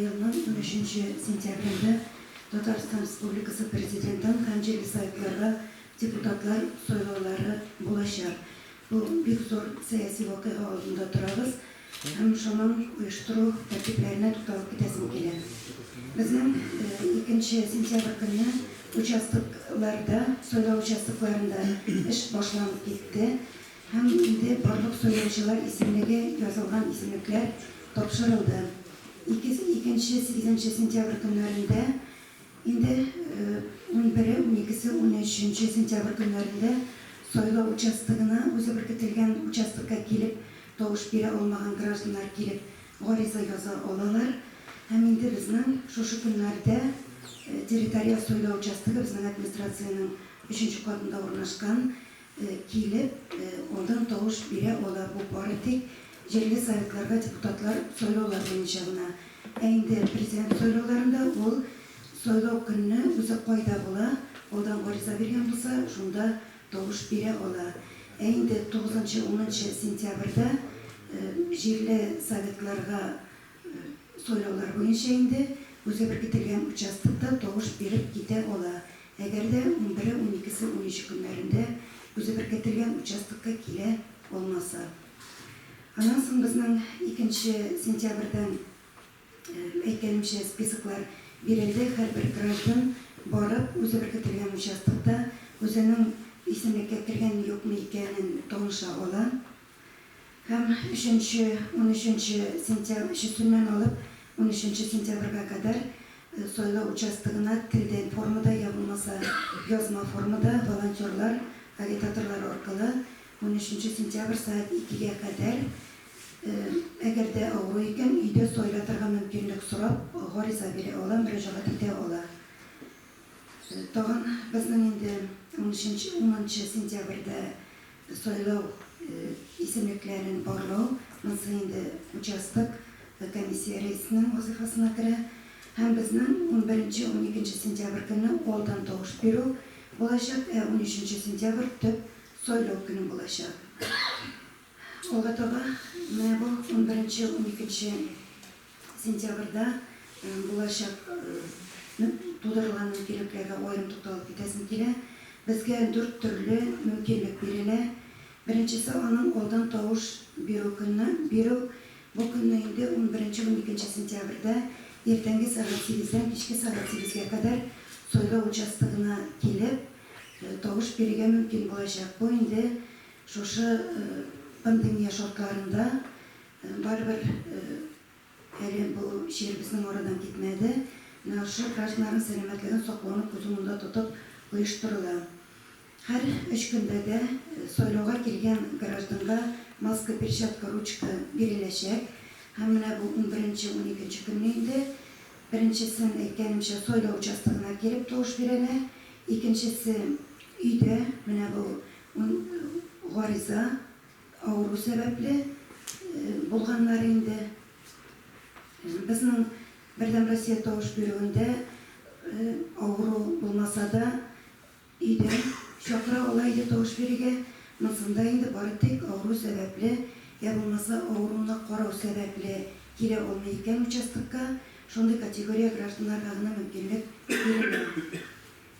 Быелның унөченче сентябрендә Татарстан Республикасы Президентын һәм җирле советларга депутатлар сайлаулары булачак. Бу бик зур сәяси вакыйга алдында торабыз һәм шуның оештыру тәртипләренә тукталып китәсем килә. Безнең икенче сентябрь көнне участокларда, сайлау участокларында эш башланып китте һәм инде барлык сайлаучылар исемлеге язылган исемлекләр тапшырылды. Икенче, сигезенче сентябрь көннәрендә Инде унбере, уникесе, унөченче сентябрь көннәрендә сайлау участогына, үзе беркетелгән участокка килеп тавыш бирә алмаган гражданнар килеп гариза яза алалар. Һәм инде безнең шушы көннәрдә территориаль сайлау участогы безнең администрациянең өченче катында урнашкан, килеп алдан тавыш бирә ала. Бу бары тик җирле советларга депутатлар сайлаулар буенча гына. Ә инде президент сайлауларында ул сайлау көнне үзе кайда була, алдан гариза биргән булса, шунда тавыш бирә ала. Ә инде тугызынчы, унынчы сентябрьдә җирле советларга сайлаулар буенча инде үзе беркетелгән участокта тавыш биреп китә ала. Әгәр дә унбере, уникесе, унөче көннәрендә үзе беркетелгән участокка килә алмаса. Аннан соң безнең икенче сентябрьдән, әйткәнемчә, списоклар бирелде, һәрбер граждан барып, үзе беркетелгән участокта үзенең исемлеккә кергәнме-юкмы икәнен таныша ала. Һәм өченче, унөченче сентябрь, өчесеннән алып унөченче сентябрьгә кадәр сайлау участогына телдән формада, я булмаса язма формада волонтерлар, агитаторлар аркылы унөченче сентябрь сәгать икегә кадәр, әгәр дә авыру икән, өйдә сайлатырга мөмкинлек сорап гариза бирә ала, мөрәҗәгать итә ала. Тагын безнең инде унөченче, унынчы сентябрьдә сайлау исемлекләрен барлау, монысы инде участок комиссия рәисенең вазыйфасына керә. Һәм безнең унберенче, уникенче сентябрь көнне алдан тавыш бирү булачак, ә унөченче сентябрь төп сайлау көне булачак. Алга таба менә бу унберенче, уникенче Сентябрьдә булачак тудырылган мөмкинлекләргә аерым тукталып китәсем килә. Безгә дүрт төрле мөмкинлек бирелә. Беренчесе, аның алдан тавыш бирү көнне бирү. Бу көнне инде унберенче, уникенче сентябрьдә иртәнге сәгать сигездән кичке сәгать сигезгә кадәр сайлау участогына килеп, тавыш бирергә мөмкин булачак. Бу инде шушы пандемия шартларында Барыбер әле бу чир безнең арадан китмәде. Менә шушы гражданнарның сәламәтлеген саклауны күз уңында тотып оештырыла. Һәр өч көндә дә сайлауга килгән гражданга маска, перчатка, ручка биреләчәк. Һәм менә бу унберенче, уникенче көнне инде беренчесен, әйткәнемчә, сайлау участогына килеп тавыш бирәләр. Икенчесе, өйдә, менә бу гариза Авыру сәбәпле булганнар инде. Безнең Бердәм Россия тавыш бирүендә авыру булмаса да, өйдән чакыра ала иде тавыш бирергә. Монсында инде бары тик авыру сәбәпле, я булмаса авыруны карау сәбәпле килә алмый икән участокка, шундый категория гражданнарга гына мөмкинлек бирелә.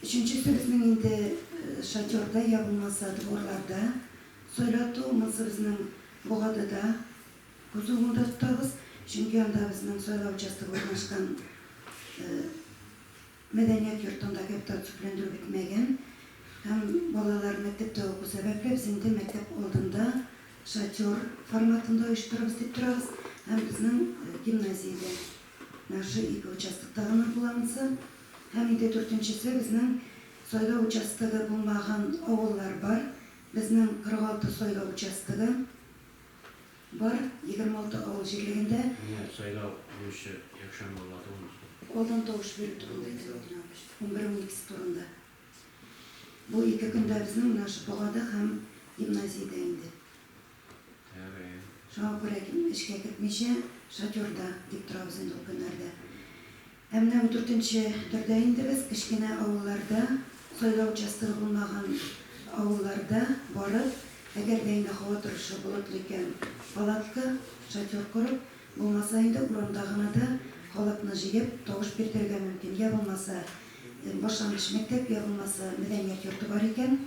Өченчесе безнең инде шатерда, я булмаса дворларда Сайлату монсы безнең Богадыда күз уңында тотабыз, чөнки анда безнең сайлау участогы урнашкан. Мәдәният йортында капиталь төзекләндерү бетмәгән һәм балалар мәктәптә уку сәбәпле, без инде мәктәп алдында шатер форматында оештырабыз дип торабыз һәм безнең гимназиядә менә шушы ике участокта гына була монсы. Һәм инде дүртенчесе безнең сайлау участогы булмаган авыллар бар. Безнең 46 сайлау участогы бар, 26 авыл җирлегендә. Менә сайлау унынчы якшәмбе була түгелме соң? Алдан тавыш бирү турында әйтеп үтәм, унбер-уникесе турында. Бу ике көндә безнең менә шул Богады һәм гимназиядә инде. Тәбәй. Шуңа күрә эшкә кертмичә, шоферда дип торабыз инде ул көннәрдә. Ә менә ундүртенче төрдә инде без кечкенә авылларда, сайлау участогы булмаган авылларда барып, әгәр дә инде һава торышы болытлы икән, палатка, шатер корып, булмаса инде урамда гына да халыкны җыеп, тавыш бирдерергә мөмкин. Я булмаса, башлангыч мәктәп, я булмаса, мәдәният йорты бар икән,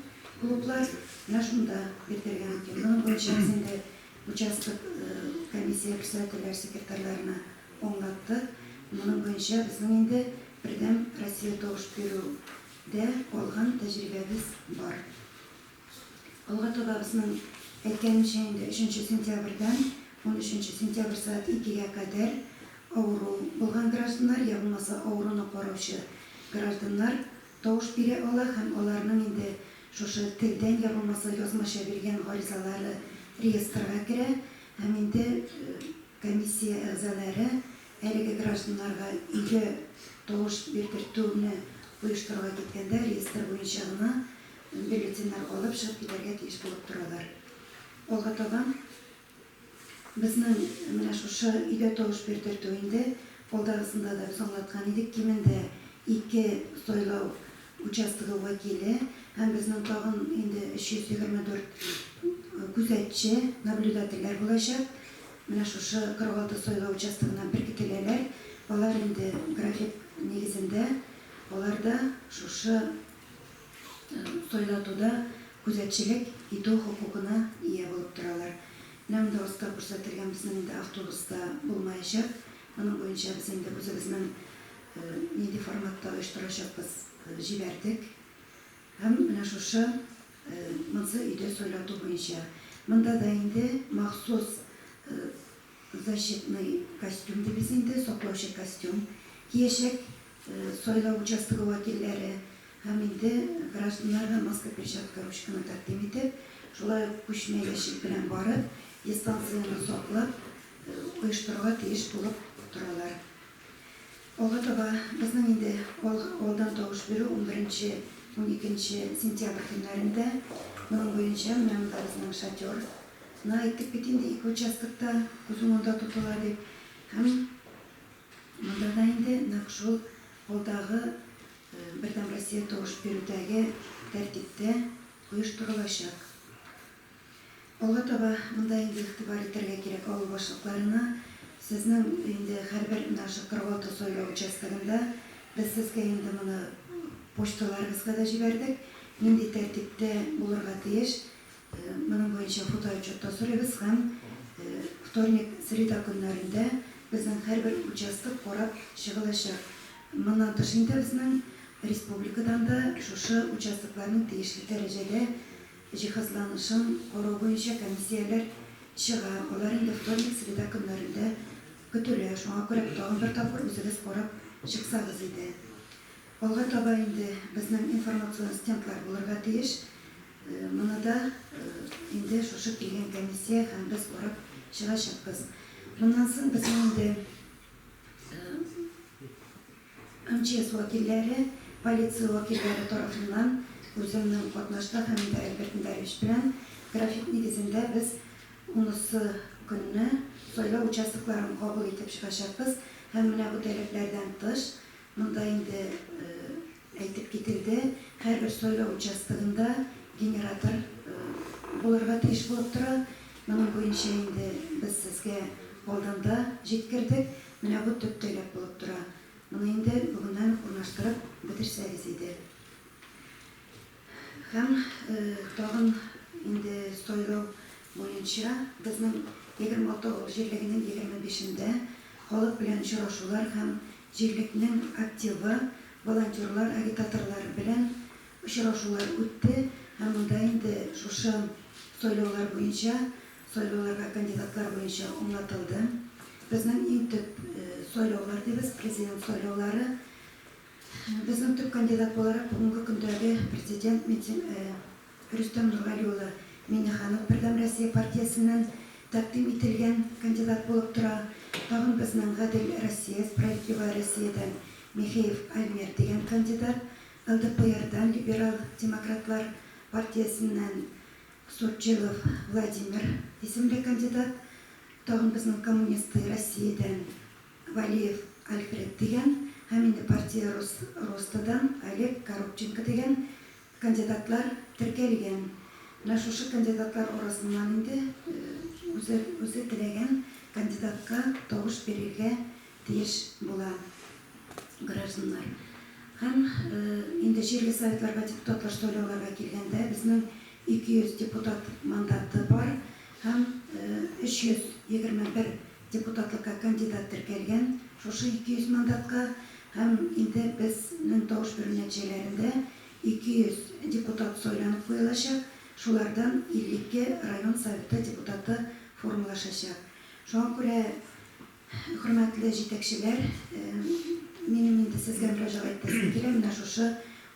клублар, менә шунда бирдерергә мөмкин. Моның буенча без инде участок комиссия председательләре, секретарьларына аңлаттык. Моның буенча безнең инде Бердәм Россия тавыш бирүдә алган тәҗрибәбез бар. Алга таба безнең, әйткәнемчә инде, өченче сентябрьдән унөченче сентябрь сәгать икегә кадәр авыру булган гражданнар, я булмаса авыруны караучы гражданнар тавыш бирә ала һәм аларның инде шушы телдән, я булмаса язмача биргән гаризалары реестрга керә һәм инде комиссия әгъзалары әлеге гражданнарга өйгә тавыш бирдертүне оештыруга киткәндә реестр буенча гына бюллетеньнәр алып чыгып китәргә тиеш булып торалар. Алга таба безнең менә шушы өйдә тавыш бирдертү инде, алдагысында да без аңлаткан идек, кимендә ике сайлау участогы вәкиле һәм безнең тагын инде 324 күзәтче, наблюдательләр булачак. Менә шушы 46 сайлау участогына беркетеләләр. Алар инде график нигезендә, алар да шушы сайлатуда күзәтчелек итү хокукына ия булып торалар. Менә монда аста күрсәтелгән безнең инде автобус та булмаячак. Моның буенча без инде үзебезнең нинди форматта оештырачакбыз җибәрдек. Һәм менә шушы монсы өйдә сайлату буенча. Монда да инде махсус защитный костюм дибез инде, саклаучы костюм киячәк сайлау участогы вәкилләре һәм инде гражданнарга маска, перчатка, ручканы тәкъдим итеп, шулай ук күчмә ящик белән барып, дистанцияне саклап оештырырга тиеш булып торалар. Алга таба безнең инде алдан тавыш бирү унберенче, уникенче сентябрь көннәрендә. Моның буенча менә монда безнең шатер ны әйттек бит инде, ике участокта күз уңында тотыла дип. Һәм монда да инде нәкъ шул алдагы Бердәм Россия тавыш бирүдәге тәртиптә оештырылачак. Алга таба монда инде игътибар итәргә кирәк авыл башлыкларына. Сезнең инде һәрбер менә шул 46 сайлау участогында без сезгә инде моны почталарыгызга да җибәрдек. Нинди тәртиптә булырга тиеш, моның буенча фотоотчет та сорыйбыз һәм вторник, среда көннәрендә безнең һәрбер участок карап чыгылачак. Моннан тыш инде безнең республикадан да шушы участокларның тиешле дәрәҗәдә җиһазланышын карау буенча комиссияләр чыга, алар инде вторник, среда көннәрендә көтелә, шуңа күрә тагын бер тапкыр үзегез карап чыксагыз иде. Алга таба инде безнең информацион стендлар булырга тиеш, моны да инде шушы килгән комиссия һәм без карап чыгачакбыз. Моннан соң безнең инде. МЧС вәкилләре, полиция вәкилләре тарафыннан үземнең катнашта һәм инде Альберт Ндарович белән график нигезендә без унысы көнне сайлау участокларын кабул итеп чыгачакбыз һәм менә бу таләпләрдән тыш монда инде әйтеп кителде, һәрбер сайлау участогында генератор булырга тиеш булып тора. Моның буенча инде без сезгә алдан да җиткердек. Менә бу төп таләп булып тора. Моны инде бүгеннән үк урнаштырып бетерсәгез иде. Һәм тагын инде сайлау буенча безнең 26 авыл җирлегенең 25-ендә халык белән очрашулар һәм җирлекнең активы, волонтерлар, агитаторлар белән очрашулар үтте һәм монда инде шушы сайлаулар буенча, сайлауларга кандидатлар буенча аңлатылды. Безнең иң төп сайлаулар дибез, президент сайлаулары. Безнең төп кандидат буларак бүгенге көндәге президент Рөстәм Нургали улы Миңнеханов Бердәм Россия партиясеннән тәкъдим ителгән кандидат булып тора. Тагын безнең Гадел Россия, Справедливая Россиядән Михеев Альмир дигән кандидат, ЛДПРдан, Либерал демократлар партиясеннән Сурджилов Владимир исемле кандидат, тагын безнең Коммунисты Россиядән Валиев Альфред дигән һәм инде Партия Ростадан Олег Коробченко дигән кандидатлар теркәлгән. Менә шушы кандидатлар арасыннан инде үзе үзе теләгән кандидатка тавыш бирергә тиеш була гражданнар. Һәм инде җирле советларга депутатлар сайлауларга килгәндә, безнең 200 депутат мандаты бар һәм 321 депутатлыкка кандидат теркәлгән шушы 200 мандатка һәм инде безнең тавыш бирү нәтиҗәләрендә 200 депутат сайланып куелачак, шулардан 52 район советы депутаты формалашачак. Шуңа күрә, хөрмәтле җитәкчеләр, минем инде сезгә мөрәҗәгать итәсем килә, менә шушы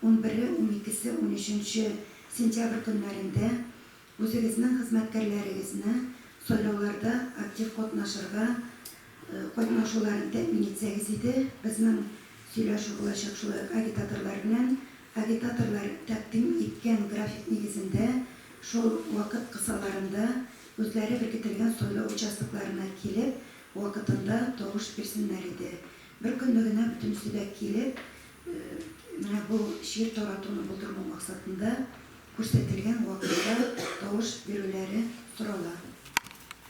унбере, уникесе, унөченче сентябрь көннәрендә үзегезнең хезмәткәрләрегезне сайлауларда актив катнашырга, катнашуларын тәэмин итсәгез иде. Безнең сөйләшү булачак шулай ук агитаторлар белән. Агитаторлар тәкъдим иткән график нигезендә шул вакыт кысаларында үзләре беркетелгән сайлау участокларына килеп, вакытында тавыш бирсеннәр иде. Бер көнне генә бөтенесе дә килеп, менә бу чир таратуны булдырмау максатында күрсәтелгән вакытта.